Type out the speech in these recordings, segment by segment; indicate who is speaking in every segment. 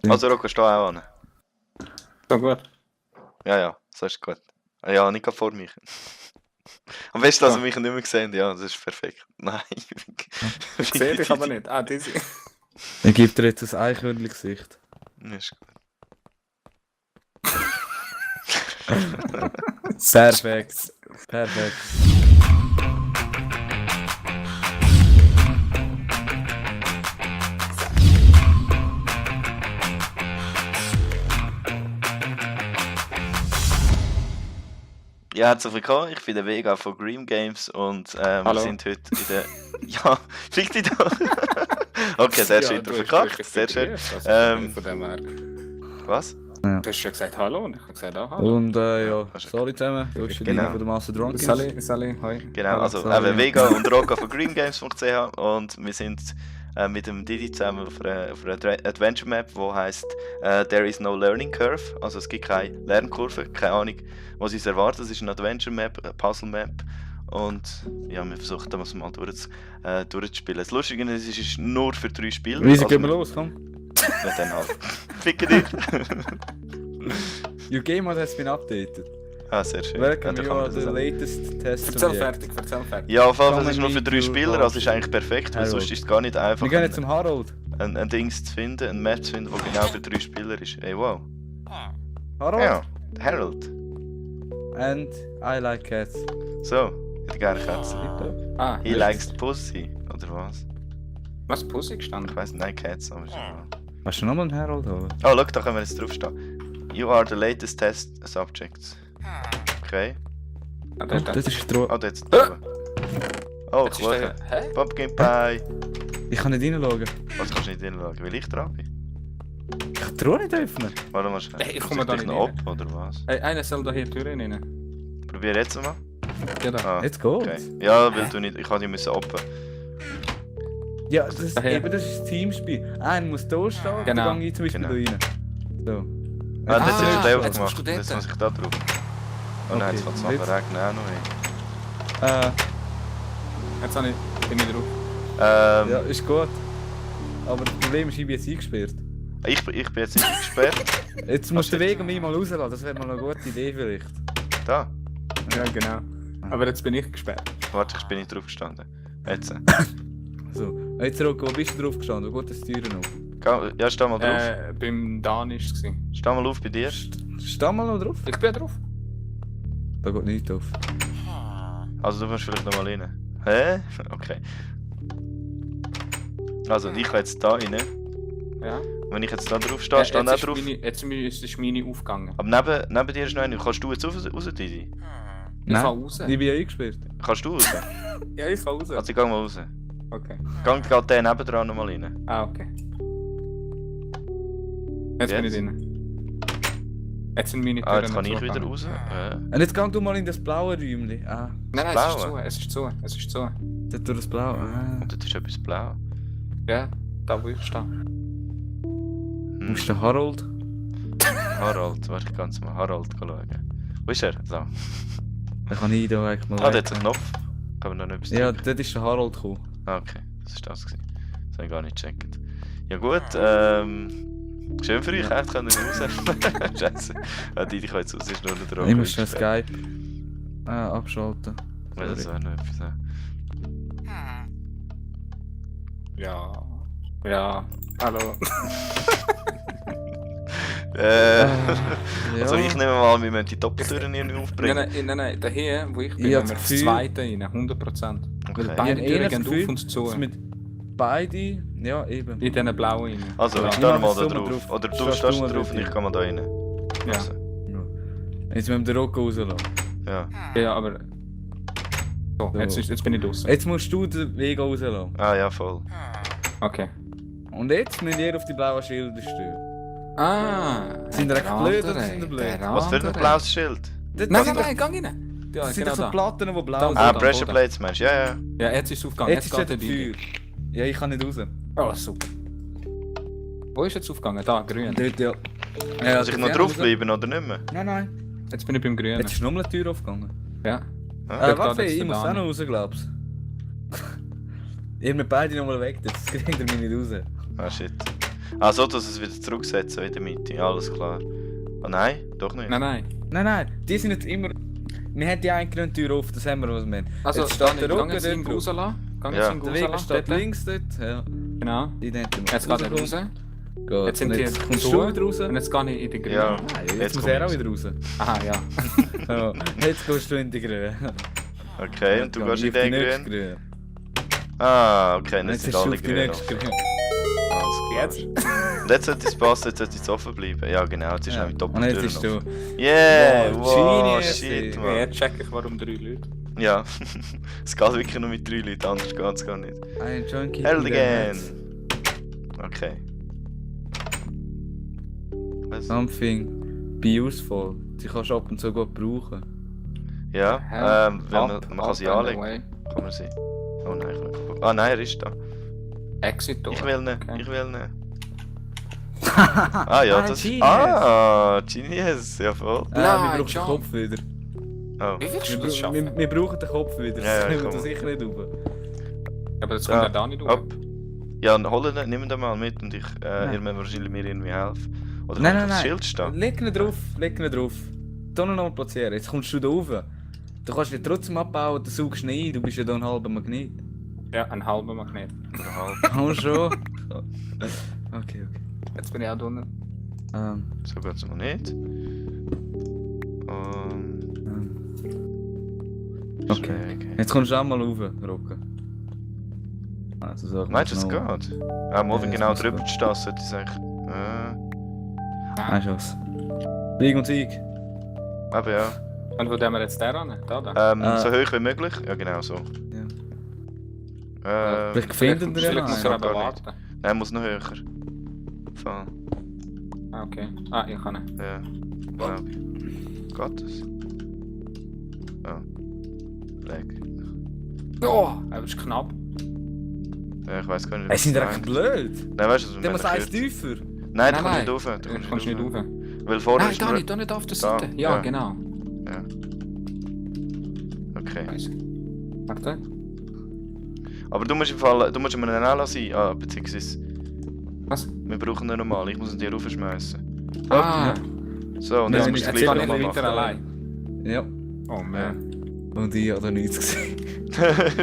Speaker 1: Also Rocco, steh auch an.
Speaker 2: So gut.
Speaker 1: Ja, so ist gut. Ja, nicht gerade vor mich. Am besten, dass wir mich nicht mehr sehen, ja, das ist perfekt. Nein.
Speaker 2: Ich sehe dich aber nicht. Ah, diese.
Speaker 3: Ich gebe dir jetzt ein Eichhörnchen-Gesicht.
Speaker 1: Ist gut.
Speaker 3: Perfekt. Perfekt.
Speaker 1: Ja, herzlich willkommen, ich bin der Vega von Dream Games und wir
Speaker 2: Hallo.
Speaker 1: sind heute in der... Ja, fliegt dich doch! Okay, der ist wieder verkackt, sehr schön.
Speaker 2: Von dem her.
Speaker 1: Was?
Speaker 2: Du hast schon gesagt Hallo und ich habe gesagt auch Hallo.
Speaker 3: Und ja,
Speaker 1: Also,
Speaker 3: sorry zusammen, du bist
Speaker 1: genau.
Speaker 3: die von der Master Drunk.
Speaker 2: Sally, hoi.
Speaker 1: Genau,
Speaker 2: Hallo.
Speaker 1: also
Speaker 3: sorry.
Speaker 1: eben Vega und Rocco von greengames.ch und wir sind mit dem Didi zusammen auf einer Adventure Map, die heisst There is no learning curve, also es gibt keine Lernkurve, keine Ahnung, was uns erwartet. Es ist eine Adventure Map, eine Puzzle Map und ja, wir versuchen das mal durchzuspielen. Das Lustige ist, es ist nur für 3 Spieler.
Speaker 3: Wie gehen wir los, komm?
Speaker 1: Ja, dann halt. Ficke dich!
Speaker 3: Your game mode has been updated.
Speaker 1: Ah, sehr schön.
Speaker 3: Welcome,
Speaker 1: Ja, da
Speaker 3: you
Speaker 1: kann man
Speaker 3: are
Speaker 1: das
Speaker 3: the
Speaker 1: auch.
Speaker 3: latest test.
Speaker 2: Erzähl fertig.
Speaker 1: Ja, auf jeden Fall,
Speaker 3: Come
Speaker 1: es ist nur für
Speaker 3: and
Speaker 1: 3
Speaker 3: meet
Speaker 1: Spieler,
Speaker 3: you,
Speaker 1: also ist eigentlich perfekt, weil
Speaker 3: Harold.
Speaker 1: sonst ist es gar nicht einfach,
Speaker 3: Wir gehen jetzt zum Harold.
Speaker 1: ein Dings zu finden, ein Map zu finden, das genau für 3 Spieler ist. Ey, wow.
Speaker 3: Harold?
Speaker 1: Ja, Harold.
Speaker 3: And I like cats.
Speaker 1: So, ich hätte gerne Katzen.
Speaker 2: Ah,
Speaker 1: He likes Pussy, oder was?
Speaker 2: Was Pussy
Speaker 1: Ich
Speaker 2: gestanden?
Speaker 1: weiss nicht, nein, Cats, aber ist egal.
Speaker 3: Hast du nochmal einen Harold holen?
Speaker 1: Oh, schau, da können wir jetzt draufstehen. You are the latest test subjects. Okay.
Speaker 2: Ah, der ist
Speaker 3: Das ist der
Speaker 1: Oh, da jetzt drüben. Oh,
Speaker 2: Jetzt ist
Speaker 1: schau.
Speaker 2: der. Hä?
Speaker 1: Pumpkin Pie.
Speaker 3: Ich kann nicht reinschauen.
Speaker 1: Was kannst du nicht hinschauen, weil ich dran bin?
Speaker 3: Ich kann die Truhe nicht öffnen.
Speaker 1: Warte mal schnell.
Speaker 2: Hey, ich
Speaker 1: Muss
Speaker 2: komme da
Speaker 1: dich
Speaker 2: nicht
Speaker 1: noch
Speaker 2: rein.
Speaker 1: ab, oder was?
Speaker 2: Hey, einer soll da hier die Tür rein.
Speaker 1: Probier jetzt mal.
Speaker 2: Ja, da.
Speaker 1: Ah,
Speaker 3: Jetzt geht's.
Speaker 1: okay. Ja, weil du nicht... Ich kann die müssen ab.
Speaker 3: Ja, das ist,
Speaker 2: Daher.
Speaker 3: eben, das ist ein Teamspiel. Einer muss da stehen,
Speaker 2: Genau.
Speaker 3: dann gehe ich zum Beispiel
Speaker 1: Genau.
Speaker 3: da rein. So.
Speaker 1: Ah, das
Speaker 2: Ah,
Speaker 1: ist der
Speaker 2: jetzt
Speaker 1: gemacht.
Speaker 2: musst du
Speaker 1: Jetzt
Speaker 2: dort.
Speaker 1: muss ich da drauf. Oh nein, jetzt
Speaker 3: Okay,
Speaker 1: fängt es nachher regnen auch noch hin.
Speaker 2: Jetzt bin ich drauf.
Speaker 3: Ja, ist gut. Aber das Problem ist, ich bin jetzt eingesperrt.
Speaker 1: Ich bin jetzt nicht gesperrt.
Speaker 3: Jetzt musst du den Weg um mich mal rauslassen, das wäre mal eine gute Idee vielleicht.
Speaker 1: Da.
Speaker 2: Ja, genau. Aber jetzt bin ich gesperrt.
Speaker 1: Warte, ich bin nicht drauf gestanden. Jetzt.
Speaker 3: So, jetzt Rocco, wo bist du drauf gestanden? Wo geht das Türen auf?
Speaker 1: Ja, steh mal drauf.
Speaker 2: Beim Danisch gsi.
Speaker 1: Steh mal auf bei dir.
Speaker 3: Steh mal noch drauf.
Speaker 2: Ich bin drauf.
Speaker 3: Da geht nichts auf.
Speaker 1: Also du musst vielleicht noch mal rein. Hä? Okay. Also ich will jetzt da rein.
Speaker 2: Ja.
Speaker 1: Wenn ich jetzt da drauf stehe, steht auch drauf.
Speaker 2: Jetzt ist meine aufgegangen.
Speaker 1: Aber neben dir ist noch eine. Kannst du jetzt raus, Didi?
Speaker 2: Ich kann raus.
Speaker 3: Ich bin ja eingesperrt.
Speaker 1: Kannst du raus?
Speaker 2: Ja, ich kann raus.
Speaker 1: Also ich geh mal raus.
Speaker 2: Okay.
Speaker 1: Geht der nebendran noch mal rein.
Speaker 2: Ah, okay. Jetzt bin ich
Speaker 1: Jetzt?
Speaker 2: drin. Jetzt sind meine Türen
Speaker 1: Ah, jetzt kann ich
Speaker 2: zugefallen.
Speaker 1: wieder raus.
Speaker 3: Und jetzt geh du mal in das blaue Räumchen. Ah,
Speaker 2: Nein, es ist
Speaker 1: Blaue?
Speaker 2: zu, es ist zu, es ist zu.
Speaker 3: dort durch das blaue. Ah.
Speaker 1: Und dort ist etwas blau.
Speaker 2: Ja, da wo ich stehe.
Speaker 3: Wo ist der Harold?
Speaker 1: Harold, warte, ich kann jetzt mal Harold schauen. Wo ist er? Da.
Speaker 3: Da kann ich da eigentlich mal
Speaker 1: Ah, da hat einen Knopf. Kann man da noch etwas
Speaker 3: Ja,
Speaker 1: drücken?
Speaker 3: dort ist der Harold gekommen.
Speaker 1: Ah, okay. Das ist das gewesen. Das habe ich gar nicht gecheckt. Ja gut, schön für euch, echt können wir raus. Scheiße. Ah, die kann jetzt raus, ist nur noch der
Speaker 3: Ich muss schnell Skype abschalten.
Speaker 1: Ja, das wäre noch etwas.
Speaker 2: Ja. Ja. Hallo.
Speaker 1: Also ich nehme mal, wir müssen die Doppeltüren irgendwie aufbringen.
Speaker 2: Nein, da hier, wo ich bin,
Speaker 3: Ich hab
Speaker 2: haben wir
Speaker 3: das
Speaker 2: das
Speaker 3: Gefühl-
Speaker 2: zweite rein, 100%.
Speaker 1: Okay.
Speaker 2: Weil beide
Speaker 3: Ich
Speaker 2: Türen
Speaker 3: habe
Speaker 2: gehen
Speaker 3: Gefühl,
Speaker 2: auf und zu.
Speaker 3: dass mit beide, ja eben.
Speaker 2: In diesen blauen rein.
Speaker 1: Also,
Speaker 2: ja.
Speaker 1: ich stehe
Speaker 3: Ja,
Speaker 1: mal
Speaker 3: das
Speaker 1: da
Speaker 3: tun wir
Speaker 1: drauf.
Speaker 3: drauf.
Speaker 1: Oder du
Speaker 3: Stehst
Speaker 1: stehst
Speaker 3: du
Speaker 1: da
Speaker 3: mal
Speaker 1: drauf und
Speaker 3: dort
Speaker 1: ich kann mal da rein.
Speaker 2: Ja.
Speaker 1: Also,
Speaker 3: Jetzt müssen wir den Rocco rauslassen.
Speaker 1: ja.
Speaker 2: Ja, aber... So, jetzt bin ich draußen.
Speaker 3: Jetzt musst du den Weg rauslassen.
Speaker 1: Ah ja, voll.
Speaker 2: Okay.
Speaker 3: Und jetzt müsst ihr auf die blauen Schilder stehen.
Speaker 2: Ah!
Speaker 3: Sind die recht
Speaker 2: der
Speaker 3: blöd oder
Speaker 2: andere,
Speaker 3: sind die blöd?
Speaker 2: der
Speaker 1: Was für ein
Speaker 2: andere.
Speaker 1: blaues Schild?
Speaker 3: Das
Speaker 2: Nein,
Speaker 3: sind
Speaker 2: nein,
Speaker 3: doch-
Speaker 2: nein, geh rein! Ja,
Speaker 3: Das sind
Speaker 2: genau
Speaker 3: doch so
Speaker 2: da.
Speaker 3: Platten, die blau
Speaker 2: Da,
Speaker 3: sind.
Speaker 1: Ah,
Speaker 2: da,
Speaker 1: Pressure
Speaker 2: da.
Speaker 1: Plates meinst du? Ja, ja.
Speaker 2: Ja, jetzt ist es aufgegangen.
Speaker 3: Jetzt ist
Speaker 2: geht
Speaker 3: der
Speaker 2: der
Speaker 3: Feuer. Ja, ich kann nicht raus.
Speaker 2: Oh, super. Wo ist jetzt aufgegangen? Da, grün.
Speaker 3: Dort, ja.
Speaker 1: Muss ich noch draufbleiben oder nicht mehr?
Speaker 3: Nein, nein.
Speaker 2: Jetzt bin ich beim grünen.
Speaker 3: Jetzt ist nochmal eine Tür aufgegangen.
Speaker 2: Ja.
Speaker 1: Ah,
Speaker 2: Dort
Speaker 3: Warte,
Speaker 2: geht jetzt
Speaker 3: ich
Speaker 2: der
Speaker 3: muss auch
Speaker 2: Dani.
Speaker 3: noch raus, glaubst du? Ihr müsst beide nochmal weg, jetzt kriegt ihr mich nicht raus.
Speaker 1: Ah, shit. Ah, so, dass es wieder zurücksetzt, so in der Mitte. Alles klar. Ah, nein, doch nicht.
Speaker 2: Nein.
Speaker 3: Nein, die sind jetzt immer... Wir haben die eine Tür auf, das haben wir, was wir haben.
Speaker 2: Also,
Speaker 3: Jetzt steht der
Speaker 2: gang
Speaker 3: Rücken
Speaker 2: jetzt in
Speaker 3: dort drauf.
Speaker 2: rauslassen. Gang
Speaker 1: Ja.
Speaker 2: jetzt in
Speaker 3: Der Weg
Speaker 2: rauslassen.
Speaker 3: steht
Speaker 2: dort.
Speaker 3: links dort, ja.
Speaker 2: Genau.
Speaker 3: Die dort
Speaker 2: Jetzt geht er raus.
Speaker 3: Gut.
Speaker 2: Jetzt sind
Speaker 3: Und
Speaker 2: die
Speaker 3: jetzt kommst
Speaker 2: zu.
Speaker 3: du wieder raus.
Speaker 2: Und jetzt gehe ich in die Grüne.
Speaker 1: Ja.
Speaker 3: Nein, jetzt
Speaker 1: Jetzt
Speaker 3: muss
Speaker 1: komm
Speaker 3: er auch
Speaker 1: ich
Speaker 3: wieder raus.
Speaker 2: Aha, ja.
Speaker 3: Ja, jetzt gehst du in die Grüne.
Speaker 1: Okay, und du gehst in den grün.
Speaker 3: Grün.
Speaker 1: Ah, okay,
Speaker 3: Jetzt
Speaker 1: jetzt sind
Speaker 3: ist
Speaker 1: alle
Speaker 3: auf die
Speaker 1: grün.
Speaker 3: nächste Grün.
Speaker 1: Alles klar.
Speaker 2: Jetzt?
Speaker 1: Und jetzt sollte es passen, jetzt sollte es offen bleiben. Ja, genau, jetzt ist nämlich
Speaker 3: Und
Speaker 1: doppelt
Speaker 3: jetzt bist du...
Speaker 1: Yeah,
Speaker 3: Wow,
Speaker 1: wow,
Speaker 3: genius,
Speaker 1: shit,
Speaker 3: ey.
Speaker 1: man.
Speaker 2: Jetzt check ich, warum 3 Leute.
Speaker 1: Ja, es geht wirklich nur mit 3 Leuten, anders geht es gar nicht.
Speaker 3: I enjoy kicking
Speaker 1: Hell
Speaker 3: their
Speaker 1: again!
Speaker 3: heads.
Speaker 1: Okay. Was?
Speaker 3: Something be useful. Die kannst du ab und zu gut brauchen.
Speaker 1: Ja, weil man kann sie anlegen.
Speaker 2: Away.
Speaker 1: Kann man sie. Oh nein, ich will nicht. Ah nein, er ist da.
Speaker 2: Exit door.
Speaker 1: Ich will nicht,
Speaker 2: Okay.
Speaker 1: ich will nicht. Ah ja, das
Speaker 3: Genius.
Speaker 1: Ah, Genius, ja voll.
Speaker 3: Wir
Speaker 2: Nein,
Speaker 3: brauchen den
Speaker 2: John.
Speaker 3: Kopf wieder.
Speaker 1: Oh.
Speaker 2: Wie willst
Speaker 3: Wir,
Speaker 2: du das schaffen?
Speaker 3: wir brauchen den Kopf wieder.
Speaker 1: Ja, ja,
Speaker 3: Das können wir
Speaker 1: komm.
Speaker 3: sicher nicht rauf.
Speaker 2: Aber das kommt ja da nicht
Speaker 1: Hopp.
Speaker 2: durch.
Speaker 1: Ja, und hol ihn, nimm ihn mal mit und
Speaker 3: Nein.
Speaker 1: ihr müsst wahrscheinlich mir irgendwie helfen. Oder
Speaker 3: Nein,
Speaker 1: kann
Speaker 3: nein,
Speaker 1: ich aufs
Speaker 3: nein.
Speaker 1: Schild stehen?
Speaker 3: Leg ihn drauf, leg ihn drauf. Tu ihn noch platzieren. Jetzt kommst du da rauf. Du kannst ihn trotzdem abbauen, du saugst ihn ein, du bist ja da ein halber Magnet.
Speaker 2: Ja, ein halber Magnet.
Speaker 1: Oder halb.
Speaker 3: Komm schon. Okay.
Speaker 2: Jetzt bin ich auch drinnen.
Speaker 1: So geht's noch nicht.
Speaker 3: Okay.
Speaker 1: Schräg.
Speaker 3: Jetzt kommst du auch mal rauf, Rocken. Also so.
Speaker 1: Meinst du, es geht? Ah, mal,
Speaker 3: Ja,
Speaker 1: wenn
Speaker 3: das
Speaker 1: genau
Speaker 3: muss
Speaker 1: drüber
Speaker 3: gehen.
Speaker 1: stehen, sollte ich sagen.
Speaker 3: Ein Schuss. Sieg und Sieg.
Speaker 1: Aber ja.
Speaker 2: Und wo haben wir jetzt der an? Da?
Speaker 1: So hoch wie möglich? Ja, genau so.
Speaker 3: Vielleicht finden wir ja
Speaker 2: Vielleicht
Speaker 3: noch
Speaker 2: muss er
Speaker 3: einen.
Speaker 2: aber
Speaker 1: gar nicht.
Speaker 2: warten.
Speaker 1: Nein, muss noch höher. Voll.
Speaker 2: Ah, okay. Ah, ich kann nicht.
Speaker 1: Ja. Geht das? Oh. Leg.
Speaker 2: Oh, das ist knapp.
Speaker 1: Ja, ich weiß gar nicht.
Speaker 3: Ey,
Speaker 1: was
Speaker 3: sind
Speaker 1: du
Speaker 3: die echt
Speaker 1: meinst.
Speaker 3: blöd?
Speaker 1: Nein, weißt du, was
Speaker 3: Der muss eins
Speaker 1: kürzer.
Speaker 3: tiefer.
Speaker 1: Nein, du kommst nicht rauf. Du
Speaker 2: Du kommst nicht rauf.
Speaker 1: Weil vorher
Speaker 2: Nein,
Speaker 1: ist
Speaker 2: da
Speaker 1: nur...
Speaker 2: nicht, da nicht auf der
Speaker 1: Da,
Speaker 2: Seite. Ja,
Speaker 1: ja.
Speaker 2: genau.
Speaker 1: Ja. Okay.
Speaker 2: Weiss. Warte.
Speaker 1: Aber du musst im Fall... Du musst ihm einen Nella sein. Ah, beziehungsweise...
Speaker 2: Was?
Speaker 1: Wir brauchen ihn nochmal. Ich muss ihn dir raufschmeißen.
Speaker 2: Ah,
Speaker 1: So, und
Speaker 3: Ja,
Speaker 1: jetzt
Speaker 3: wenn
Speaker 1: musst
Speaker 3: ich
Speaker 1: du
Speaker 2: jetzt
Speaker 1: es
Speaker 2: kann
Speaker 1: gleich
Speaker 2: ich
Speaker 1: nochmal
Speaker 2: weiter
Speaker 1: machen.
Speaker 2: allein.
Speaker 3: Ja.
Speaker 2: Oh man.
Speaker 3: Und ich habe da nichts gesehen.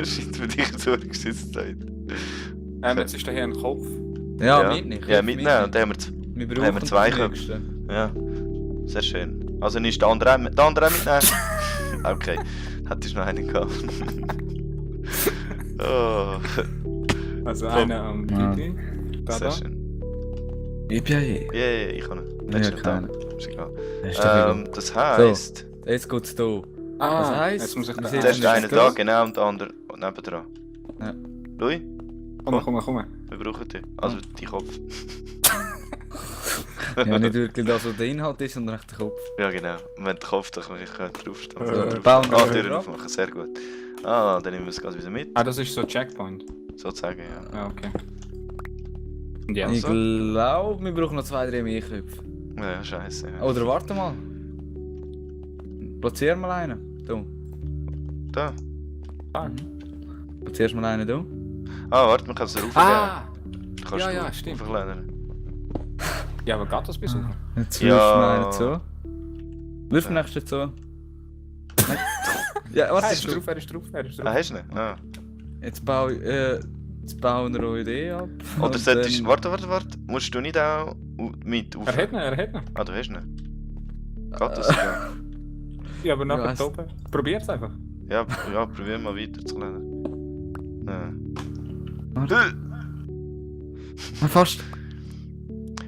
Speaker 1: Shit, für dich durchgesetzt Zeit.
Speaker 2: Jetzt ist da hier ein Kopf.
Speaker 3: Ja, mitnehmen.
Speaker 1: Ja, mitnehmen. Und dann haben
Speaker 3: Wir
Speaker 1: haben
Speaker 3: brauchen
Speaker 1: wir zwei
Speaker 3: den
Speaker 1: Köpfe.
Speaker 3: nächsten.
Speaker 1: Ja, sehr schön. Also nicht der andere auch mitnehmen? Okay, hättest du noch einen gehabt. Oh,
Speaker 2: Also
Speaker 1: Komm.
Speaker 2: einer am Didi. Da,
Speaker 1: sehr
Speaker 2: da.
Speaker 1: schön.
Speaker 3: Ich bin ja hier.
Speaker 1: Yeah, ich kann ihn.
Speaker 3: Ja,
Speaker 1: Letztes noch da.
Speaker 3: keine.
Speaker 1: Ist egal.
Speaker 3: Das ist doch egal.
Speaker 1: Das heisst,
Speaker 3: Jetzt geht's hier.
Speaker 2: Ah,
Speaker 3: Was heisst?
Speaker 2: jetzt muss ich
Speaker 3: Wir
Speaker 2: da.
Speaker 3: sind-
Speaker 1: zuerst
Speaker 3: das
Speaker 1: einer
Speaker 3: ist
Speaker 1: da,
Speaker 3: gross.
Speaker 1: genau, und der andere nebendran.
Speaker 3: Ja.
Speaker 1: Louis,
Speaker 2: Komm.
Speaker 1: wir brauchen dich. Also, dein Kopf.
Speaker 3: Ja, nicht wirklich das, was der Inhalt ist, sondern echt der Kopf.
Speaker 1: Ja, genau. Und wenn der Kopf, dann kann ich draufstehen.
Speaker 3: Bauen wir
Speaker 1: Ah,
Speaker 3: wieder
Speaker 1: Türen
Speaker 3: ab.
Speaker 1: aufmachen, sehr gut. Ah, dann nehmen wir es gerade wieder mit,
Speaker 2: Ah, das ist so Checkpoint.
Speaker 1: sozusagen, ja.
Speaker 2: Ja, okay. Und
Speaker 3: Ich
Speaker 2: jetzt?
Speaker 3: glaube, wir brauchen noch 2, 3 mehr Köpfe.
Speaker 1: Ja, scheiße. Ja.
Speaker 3: Oder warte mal. Platzier mal einen. Du.
Speaker 1: Da.
Speaker 3: Platzierst mal einen, du.
Speaker 1: Ah, warte, man kann es raufgehen.
Speaker 2: Ah!
Speaker 1: Du kannst
Speaker 2: ja,
Speaker 1: du
Speaker 2: ja, stimmt.
Speaker 1: raufklettern.
Speaker 2: Ja, aber geht das bis hoch?
Speaker 3: Jetzt
Speaker 1: Ja.
Speaker 3: wirf mal einen zu. Wirf den nächsten zu. Ja, was
Speaker 2: Er
Speaker 3: ist
Speaker 2: ist drauf, er ist drauf.
Speaker 1: Ah, hast du nicht? Ah.
Speaker 3: Jetzt bauen wir eure Idee ab.
Speaker 1: Oder
Speaker 3: Und
Speaker 1: solltest...
Speaker 3: dann-
Speaker 1: Warte. Musst du nicht auch mit auf...
Speaker 2: Er hat ihn.
Speaker 1: Ah, du hast ihn. Geht das sogar?
Speaker 2: Ja, aber nachher
Speaker 3: weiss.
Speaker 2: da oben. Probier's einfach.
Speaker 1: Ja, probier mal weiter zu klettern. Ja.
Speaker 3: Warte. Fast.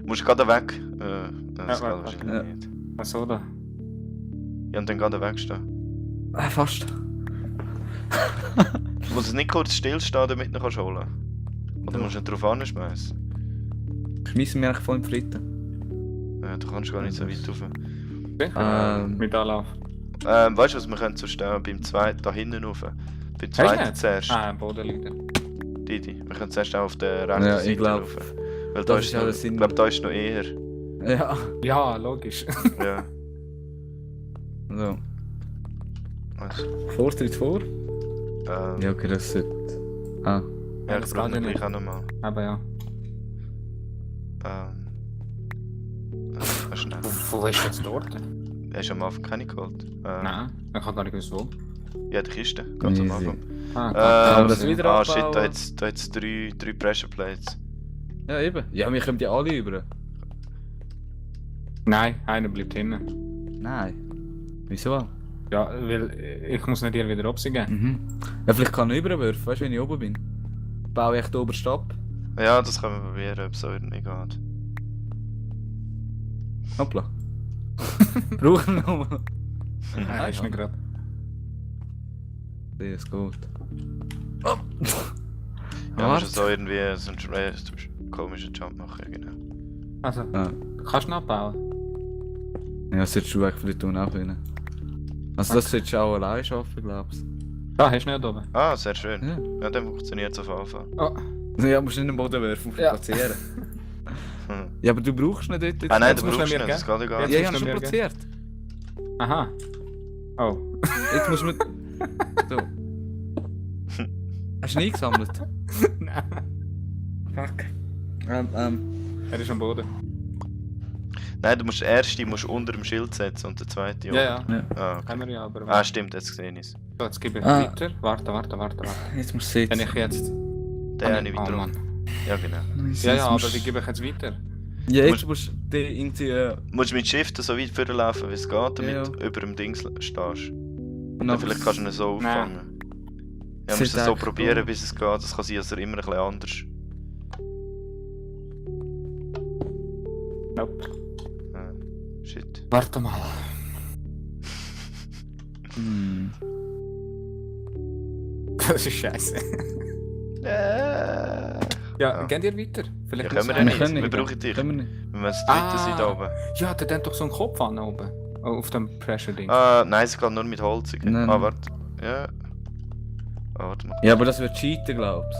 Speaker 1: Musst du gerade weg. Das geht
Speaker 2: warte,
Speaker 1: wahrscheinlich
Speaker 3: ja.
Speaker 1: nicht.
Speaker 2: Was da?
Speaker 1: Ja, und dann gerade wegstehen.
Speaker 3: Fast.
Speaker 1: Du musst nicht kurz stillstehen, damit du ihn holen kannst. Oder musst du ihn drauf anschmeißen?
Speaker 3: Schmeißen wir eigentlich voll in die Fritten.
Speaker 1: Ja, du kannst gar nicht so weit rauf.
Speaker 2: Sicher? Mit Anlauf.
Speaker 1: Weißt du was, wir können so stehen beim zweiten da hinten rauf. Beim zweiten
Speaker 2: nicht?
Speaker 1: zuerst.
Speaker 2: Ah, am Boden liegt er.
Speaker 1: Didi. Wir können zuerst auch auf der rechten
Speaker 3: Ja,
Speaker 1: Seite
Speaker 3: ich glaub,
Speaker 1: rauf. Weil da
Speaker 3: das
Speaker 1: ist
Speaker 3: ist ja
Speaker 1: noch,
Speaker 3: der
Speaker 1: ich
Speaker 3: Sinn.
Speaker 1: glaube, da ist noch eher.
Speaker 3: Ja.
Speaker 2: Ja, logisch.
Speaker 1: Ja.
Speaker 3: So.
Speaker 1: Was?
Speaker 3: Vortritt vor.
Speaker 1: Ja,
Speaker 3: Ja, okay, das Ah. sollte.
Speaker 1: ich
Speaker 2: das
Speaker 1: brauche
Speaker 2: geht
Speaker 1: ihn
Speaker 2: ja
Speaker 1: gleich auch nochmal.
Speaker 2: Aber ja.
Speaker 1: Schnell.
Speaker 2: Wo ist jetzt dort?
Speaker 1: Hast du am Anfang keine geholt?
Speaker 2: Nein, ich habe gar nicht gewusst, wo.
Speaker 1: Ja, die Kiste, ganz am
Speaker 3: Easy.
Speaker 1: Anfang.
Speaker 2: Ah,
Speaker 3: Kann man das
Speaker 2: ja.
Speaker 3: wieder
Speaker 1: Ah,
Speaker 3: abbauen?
Speaker 1: shit, da hat's drei Pressure Plates.
Speaker 3: Ja, eben. Ja, wir kommen die alle über.
Speaker 2: Nein, einer bleibt hinten.
Speaker 3: Nein. Wieso?
Speaker 2: Ja, weil ich muss nicht hier wieder absiegen.
Speaker 3: Mhm. Ja, vielleicht kann ich überwerfen, weißt du, wenn ich oben bin. Baue ich den obersten ab.
Speaker 1: Ja, das können wir probieren, ob es so irgendwie geht.
Speaker 3: Hoppla. Brauchen wir nochmal.
Speaker 2: Nein, ist nicht gerade.
Speaker 3: Das ist gut.
Speaker 1: Ja,
Speaker 3: Warte.
Speaker 1: musst du so irgendwie so einen komischen Jump machen, genau.
Speaker 2: Also,
Speaker 3: Ah.
Speaker 2: kannst du nachbauen?
Speaker 3: Ja, das solltest du eigentlich vielleicht tun auch können. Also das solltest du auch allein schaffen, glaubst
Speaker 2: Da, hast du nicht oben.
Speaker 1: Ah, sehr schön.
Speaker 3: Ja.
Speaker 1: Ja, dann funktioniert es auf Anfang.
Speaker 2: Oh,
Speaker 3: du? Ja, musst nicht in den Boden werfen, um
Speaker 2: Ja.
Speaker 3: platzieren.
Speaker 1: Hm.
Speaker 3: Ja, aber du brauchst nicht dort jetzt.
Speaker 1: Ah nein,
Speaker 2: Jetzt
Speaker 1: du
Speaker 2: musst du
Speaker 1: brauchst
Speaker 2: mir
Speaker 1: nicht,
Speaker 2: geben.
Speaker 1: das geht egal.
Speaker 2: Jetzt
Speaker 3: Ja, ich
Speaker 2: musst
Speaker 3: habe
Speaker 2: du
Speaker 3: schon
Speaker 2: mir
Speaker 3: platziert.
Speaker 2: aha. Oh.
Speaker 3: Jetzt musst du mit... So. Hast du nie gesammelt?
Speaker 2: Nein.
Speaker 3: Fuck.
Speaker 2: Er ist am Boden.
Speaker 1: Nein, du musst den ersten musst du unter dem Schild setzen und den zweiten
Speaker 2: Ja, ja.
Speaker 3: Ja.
Speaker 1: Ah, okay.
Speaker 2: Haben wir ja, aber...
Speaker 1: Ah, stimmt, jetzt gesehen ist.
Speaker 2: So, jetzt gebe ich
Speaker 3: Ah.
Speaker 2: weiter. Warte.
Speaker 3: Jetzt musst du
Speaker 2: Wenn
Speaker 3: sitzen.
Speaker 2: ich jetzt...
Speaker 1: Den habe ich
Speaker 2: oh
Speaker 1: wieder
Speaker 2: Mann.
Speaker 1: Ja, genau.
Speaker 2: Ja, ja, aber wie gebe ich jetzt weiter?
Speaker 3: Ja, jetzt musst du den irgendwie...
Speaker 1: Du musst mit Shift so weit vorlaufen, wie es geht, damit
Speaker 3: Ja,
Speaker 1: du über dem Ding stehst. Dann
Speaker 3: aber
Speaker 1: vielleicht kannst du ihn so
Speaker 2: Nein.
Speaker 1: auffangen. Ja,
Speaker 3: Sieht
Speaker 1: musst du es so
Speaker 3: eigentlich
Speaker 1: probieren,
Speaker 3: cool.
Speaker 1: bis es geht. Das kann sein, dass er immer ein bisschen anders.
Speaker 2: Nope.
Speaker 1: Shit.
Speaker 2: Warte mal.
Speaker 3: Hm.
Speaker 2: Das ist scheiße. Ja,
Speaker 1: Ah.
Speaker 2: geht ihr weiter?
Speaker 1: Ja,
Speaker 2: Vielleicht
Speaker 1: können wir
Speaker 2: muss
Speaker 1: ja
Speaker 3: Wir
Speaker 1: nicht.
Speaker 3: können
Speaker 1: Wir
Speaker 3: nicht.
Speaker 1: brauchen dich.
Speaker 3: Können wir nicht.
Speaker 1: Wir müssen zu dritte sein da oben.
Speaker 2: Ja, der hat doch so einen Kopf an oben. Oh, auf dem Pressure-Ding.
Speaker 1: Ah, nein, es geht nur mit Holzigen.
Speaker 3: Nein,
Speaker 1: Ah,
Speaker 3: nein.
Speaker 1: warte. Ja. Ah, warte mal.
Speaker 3: Ja, aber das wird cheaten, glaubst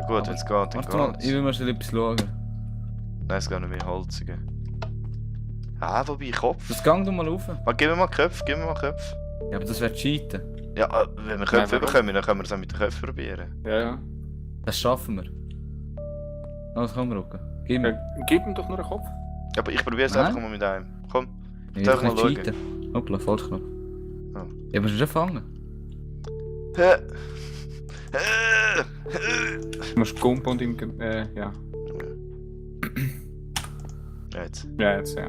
Speaker 1: Ja, gut, wenn es geht, dann
Speaker 3: Warte mal, ich
Speaker 1: geht's.
Speaker 3: will mal schnell etwas schauen.
Speaker 1: Nein, es geht nicht mehr Holzigen. Ah, wobei, Kopf.
Speaker 3: Das gang doch mal rauf.
Speaker 1: Gib mir mal Köpfe, gib mir mal Köpfe.
Speaker 3: Ja, aber das wird cheaten.
Speaker 1: Ja, wenn wir Köpfe
Speaker 2: warum?
Speaker 1: bekommen, dann können wir es auch mit den Köpfen probieren.
Speaker 2: Ja, ja.
Speaker 3: Das schaffen wir. Los, komm, Rucken. Gib mir.
Speaker 2: Gib ihm doch nur einen Kopf.
Speaker 1: Ja, aber ich probiere es
Speaker 3: Nein.
Speaker 1: einfach mal mit einem. Komm.
Speaker 3: Ich
Speaker 1: darf
Speaker 3: will
Speaker 1: mal
Speaker 3: nicht cheaten. Hoppla, Falschknopf.
Speaker 1: Ah.
Speaker 3: Ja, aber schon fangen.
Speaker 2: Du musst Gump und ihm... ja.
Speaker 1: Ja, jetzt.
Speaker 2: Ja, jetzt, ja.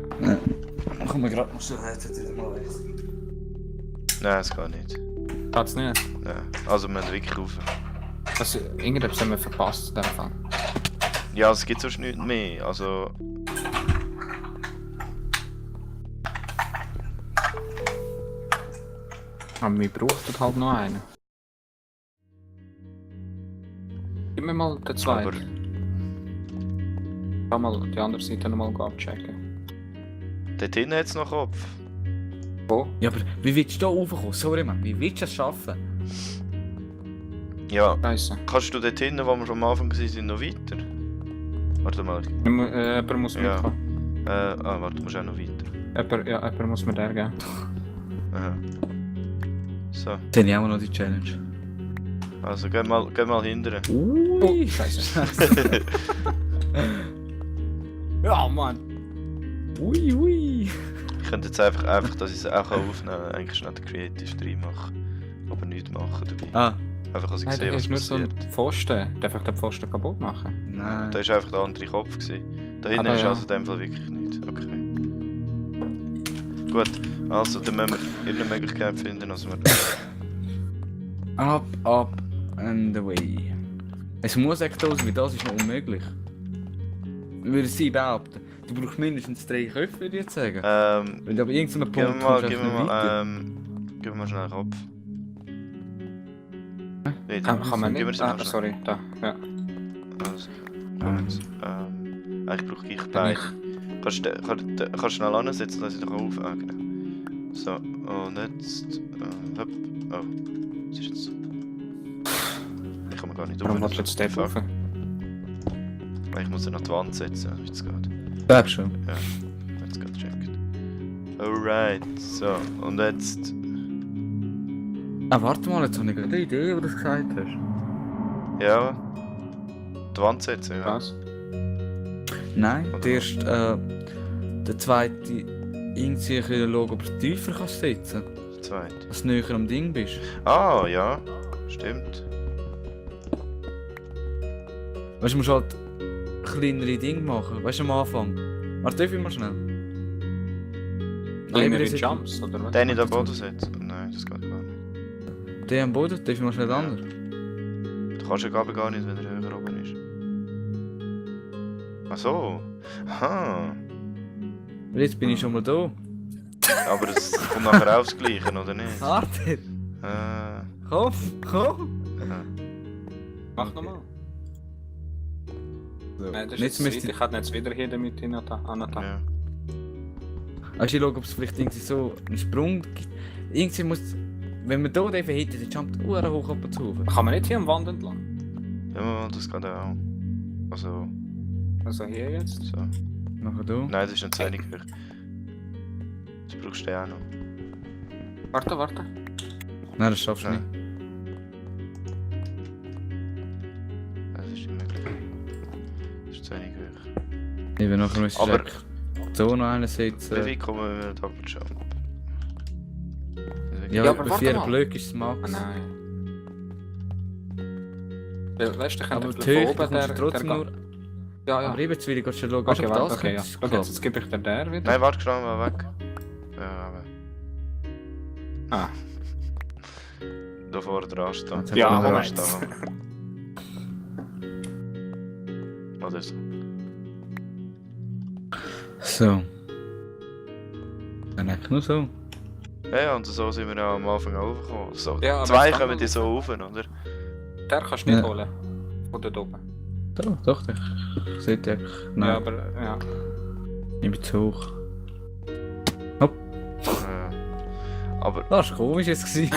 Speaker 3: Komm mal gerade noch so jetzt wieder mal eins.
Speaker 1: Nein, es geht nicht.
Speaker 2: Geht's nicht?
Speaker 1: Nein. Also, wir müssen wirklich rauf.
Speaker 2: Also, irgendetwas haben wir verpasst in dem Fall.
Speaker 1: Ja, es gibt sonst nichts mehr. Also.
Speaker 2: Aber wir brauchen halt noch einen. Gib mir mal den
Speaker 1: Aber.
Speaker 2: zweiten. Kann mal die andere Seite nochmal abchecken.
Speaker 1: Dort hinten hat es noch Kopf.
Speaker 2: Wo?
Speaker 3: Ja, aber wie willst du da raufkommen? Sorry, Mann. Wie willst du das schaffen?
Speaker 1: Ja.
Speaker 2: Scheiße.
Speaker 1: Kannst du dort hinten, wo wir schon am Anfang waren, noch weiter? Warte mal.
Speaker 2: Jemand muss mir
Speaker 1: Ja.
Speaker 2: mitkommen.
Speaker 1: Warte, du musst auch noch weiter.
Speaker 2: Jemand muss mir der geben.
Speaker 1: Aha. So,
Speaker 3: Dann haben wir noch die Challenge.
Speaker 1: also geh mal hinterher.
Speaker 3: Ui,
Speaker 2: Scheiße. Ja, Mann.
Speaker 3: Ui, ui.
Speaker 1: Ich könnte jetzt einfach, dass ich es auch aufnehmen kann, eigentlich schnell den Creative Stream machen. Aber nichts machen dabei.
Speaker 3: Ah,
Speaker 1: Einfach, dass ich
Speaker 2: Nein,
Speaker 1: sehe,
Speaker 2: da
Speaker 1: was
Speaker 2: ist nur so
Speaker 1: passiert.
Speaker 2: ein Pfosten. Darf ich den Pfosten kaputt machen?
Speaker 3: nein.
Speaker 1: Da war einfach der andere Kopf. Gewesen. Da hinten
Speaker 2: Aber
Speaker 1: ist
Speaker 2: ja.
Speaker 1: also in dem Fall wirklich nichts. Okay. Gut, also dann müssen wir irgendeine Möglichkeit finden, dass wir...
Speaker 3: Up and away. Es muss echt aus, weil das ist noch unmöglich. Würde sie behaupten. Du brauchst mindestens 3 Köpfe, würde ich jetzt sagen. Wenn du aber irgendeinen
Speaker 1: Gib mir
Speaker 3: Punkt
Speaker 1: mal,
Speaker 3: kommst,
Speaker 1: gib
Speaker 3: einfach
Speaker 1: mir
Speaker 3: nicht weiter.
Speaker 1: mal, gib mir mal schnell einen Kopf. Weiter.
Speaker 2: Kann man
Speaker 1: Gib mir
Speaker 2: nicht?
Speaker 1: den
Speaker 2: Ah,
Speaker 1: mal schnell.
Speaker 2: sorry, da. Ja.
Speaker 1: Also, komm jetzt. Ich brauche ich
Speaker 2: Dann
Speaker 1: beide.
Speaker 2: ich.
Speaker 1: Kannst du schnell ansetzen, dass ich dich auf... Ah, genau. So, und jetzt... hopp. Oh, was ist jetzt... Ich komme gar nicht
Speaker 2: Warum
Speaker 1: rauf.
Speaker 2: willst du jetzt den
Speaker 1: Fuck.
Speaker 2: rauf?
Speaker 1: Ich muss ihn an die Wand setzen, wie es geht.
Speaker 3: Bleib schon.
Speaker 1: Jetzt geht checkt. Alright, so, und jetzt...
Speaker 3: Ah, warte mal, jetzt habe ich gerade eine Idee, wo du das gesagt hast.
Speaker 1: Ja... Die Wand setzen, ja.
Speaker 2: Was?
Speaker 3: Nein,
Speaker 1: Oder
Speaker 3: der erste, der zweite, irgendwie ein bisschen schauen, ob du tiefer kannst sitzen.
Speaker 1: Der zweite.
Speaker 3: Dass du näher am Ding bist.
Speaker 1: Ah, ja. Stimmt.
Speaker 3: Weißt du, musst halt kleinere Dinge machen. Weißt du, am Anfang. Warte, darf ich mal schnell?
Speaker 2: Kleinere
Speaker 3: wir sind-
Speaker 2: Jumps, oder was?
Speaker 1: Den in den Boden setzen? Nein, das geht gar nicht.
Speaker 3: Der am Boden, darf ich mal schnell
Speaker 1: Ja.
Speaker 3: anders?
Speaker 1: Du kannst ja gar nicht, wenn er höher oben ist. Ach so. Aha.
Speaker 3: Weil jetzt bin ich schon mal da.
Speaker 1: Aber es kommt nachher aufs Gleiche, oder nicht?
Speaker 3: Warte! Komm, komm!
Speaker 2: Mach nochmal.
Speaker 3: So.
Speaker 2: Nein, das ist
Speaker 3: Jetzt
Speaker 2: jetzt
Speaker 3: müsste
Speaker 2: ich kann jetzt wieder hier damit annehmen.
Speaker 1: Ja.
Speaker 3: Also ich schaue, ob es vielleicht irgendwie so einen Sprung gibt. Irgendwie muss... Wenn man hier eben hätte, dann jumpt er hoch ab und zu.
Speaker 2: Kann man nicht hier am Wand entlang?
Speaker 1: Ja, das geht auch. Also,
Speaker 2: Also hier jetzt?
Speaker 1: so.
Speaker 3: Nachher da.
Speaker 1: Nein, das ist nicht zu wenig hoch. Das brauchst du ja auch noch.
Speaker 2: Warte.
Speaker 3: Nein, das schaffst du
Speaker 1: Nein.
Speaker 3: nicht.
Speaker 1: Das ist nicht möglich. Das ist zu wenig hoch.
Speaker 3: Eben nachher müsstest du
Speaker 1: Aber-
Speaker 3: eigentlich so noch einen setzen.
Speaker 1: Wie weit kommen wir mit dem Doppeljump?
Speaker 3: Ja,
Speaker 2: Ja,
Speaker 3: aber
Speaker 2: aber
Speaker 3: bei
Speaker 2: warte
Speaker 3: 4
Speaker 2: mal.
Speaker 3: Blöcken ist es Max.
Speaker 2: Ah, nein. Weil, weißt du, ich
Speaker 3: Aber
Speaker 2: könnte
Speaker 3: die Höhe,
Speaker 2: von
Speaker 3: da
Speaker 2: oben
Speaker 3: kommst du trotzdem
Speaker 2: der...
Speaker 3: nur...
Speaker 2: Ja, ja.
Speaker 3: Aber eben zu wenig, kannst du schauen,
Speaker 2: Okay,
Speaker 3: ob
Speaker 2: warte,
Speaker 3: das
Speaker 2: okay, ja.
Speaker 3: könnte
Speaker 2: Okay, jetzt gebe ich dir der wieder.
Speaker 1: Nein, warte, schnell mal weg. Ja, aber.
Speaker 2: Ah.
Speaker 1: Da vorne dran stehen.
Speaker 3: Jetzt
Speaker 2: Ja,
Speaker 3: hat er noch
Speaker 2: Moment.
Speaker 1: Oder so.
Speaker 3: So. Dann eigentlich nur so.
Speaker 1: Ja, und so sind wir ja am Anfang auch hochgekommen. So,
Speaker 2: Ja, aber
Speaker 1: zwei
Speaker 2: jetzt
Speaker 1: kommen
Speaker 2: kann
Speaker 1: die
Speaker 2: man-
Speaker 1: so rauf, oder?
Speaker 2: Der kannst du nicht
Speaker 3: Ja.
Speaker 2: holen. Von dort oben.
Speaker 3: Doch, ich sehe dich eigentlich. Nein,
Speaker 2: Ja, aber ja.
Speaker 3: ich bin zu hoch.
Speaker 1: Ja. Aber
Speaker 3: Das war komisch jetzt gewesen.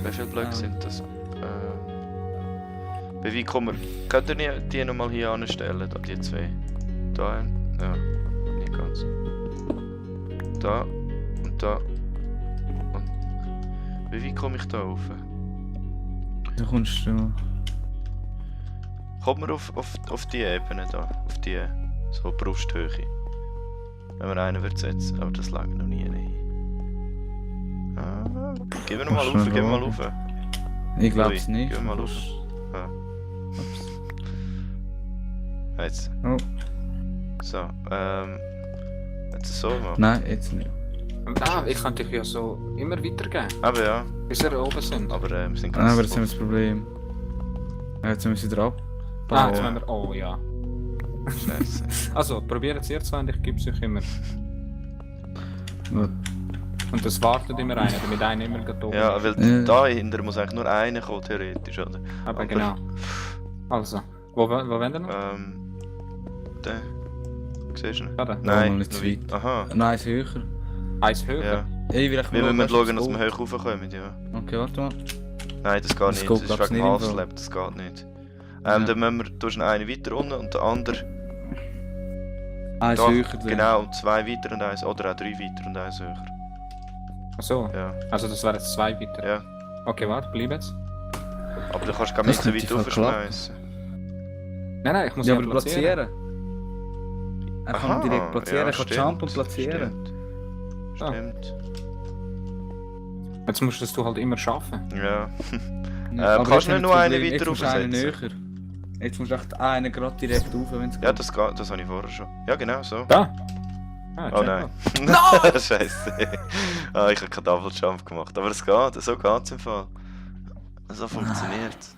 Speaker 1: wie viele Blöcke
Speaker 3: Ja.
Speaker 1: sind das? Bei wie kommen wir? Könnt ihr die nochmal hier anstellen, da, die zwei? Da, ja, nicht ganz. Da und da. Und wie weit komme ich da rauf?
Speaker 3: Da kommst du.
Speaker 1: Kommt man auf die Ebene da? Auf die so Brusthöhe? Wenn man einen wird setzen, aber das lag noch nie hin. Ah, gehen wir noch mal
Speaker 3: Kannst
Speaker 1: rauf,
Speaker 3: du
Speaker 1: gehen wir mal
Speaker 3: schauen.
Speaker 1: rauf.
Speaker 3: Ich glaube es nicht.
Speaker 1: Gehen wir mal rauf. Jetzt.
Speaker 3: Oh.
Speaker 1: So, jetzt so machen.
Speaker 3: Nein, jetzt nicht.
Speaker 2: Ah, ich könnte dich ja so immer weitergeben,
Speaker 1: Aber ja,
Speaker 2: bis wir oben sind.
Speaker 1: aber wir sind ganz.
Speaker 3: Ah, aber jetzt haben wir das Problem. Ja, jetzt müssen wir wieder ab.
Speaker 2: Ah, jetzt haben wir... Oh ja.
Speaker 1: Scheiße.
Speaker 2: Also, probiert es ihr zwei und ich gebe es euch immer.
Speaker 3: Gut.
Speaker 2: Und das wartet immer einer, damit einer immer geht oben
Speaker 1: Ja,
Speaker 2: ist.
Speaker 1: weil da hinter muss eigentlich nur einer kommen, theoretisch, oder?
Speaker 2: Aber genau. Also, wo wollen wir noch?
Speaker 1: Der. Siehst du ihn?
Speaker 2: Da.
Speaker 3: mal
Speaker 1: Nein,
Speaker 3: nicht
Speaker 1: noch
Speaker 3: zu
Speaker 1: weit. Aha.
Speaker 3: Nein, ist höher.
Speaker 2: Eins höher.
Speaker 1: Ja.
Speaker 3: Ich will echt
Speaker 1: Wir müssen
Speaker 3: weißt du,
Speaker 1: schauen, dass
Speaker 3: das
Speaker 1: wir hoch raufkommen, ja.
Speaker 3: geht. Okay, warte mal.
Speaker 1: Nein, das geht
Speaker 3: Das
Speaker 1: nicht.
Speaker 3: geht,
Speaker 1: Das ist
Speaker 3: glaub's
Speaker 1: wegen
Speaker 3: nicht
Speaker 1: dem
Speaker 3: im Fall.
Speaker 1: Half-Slap, das geht nicht.
Speaker 3: Ja.
Speaker 1: Dann müssen wir, du hast einen weiter unten und der andere
Speaker 3: Eins
Speaker 1: da,
Speaker 3: höher. dann.
Speaker 1: genau, und zwei weiter und eins, oder auch drei weiter und eins höher.
Speaker 2: Ach so,
Speaker 1: Ja,
Speaker 2: also das wären jetzt zwei weiter.
Speaker 1: ja.
Speaker 2: Okay, warte, bleib jetzt.
Speaker 1: Aber du kannst gar nicht
Speaker 3: Das
Speaker 1: so
Speaker 3: könnte
Speaker 1: weit
Speaker 3: voll klappen.
Speaker 1: raufschmeißen.
Speaker 2: Nein, ich muss
Speaker 3: Ja,
Speaker 2: ja
Speaker 3: aber platzieren. Er kann direkt platzieren, er kann
Speaker 1: stimmt,
Speaker 3: jumpen und platzieren.
Speaker 1: Stimmt.
Speaker 2: Ah.
Speaker 1: Stimmt.
Speaker 2: Jetzt musst du halt immer schaffen.
Speaker 1: Ja.
Speaker 3: Aber
Speaker 1: kannst
Speaker 3: jetzt
Speaker 1: du
Speaker 3: haben
Speaker 1: nicht
Speaker 3: wir
Speaker 1: nur
Speaker 3: das
Speaker 1: einen
Speaker 3: Problem,
Speaker 1: weiter
Speaker 3: jetzt musst du einen
Speaker 1: aufsetzen?
Speaker 3: näher. Jetzt musst du echt einen gerade direkt rauf, wenn es
Speaker 1: Ja, das geht, das habe ich vorher schon. Ja, genau so.
Speaker 2: Da! Ah,
Speaker 1: Oh
Speaker 2: check
Speaker 1: nein.
Speaker 2: mal.
Speaker 1: Scheiße. Ah, ich habe keinen Double Jump gemacht. Aber es geht, so geht es im Fall. So funktioniert es.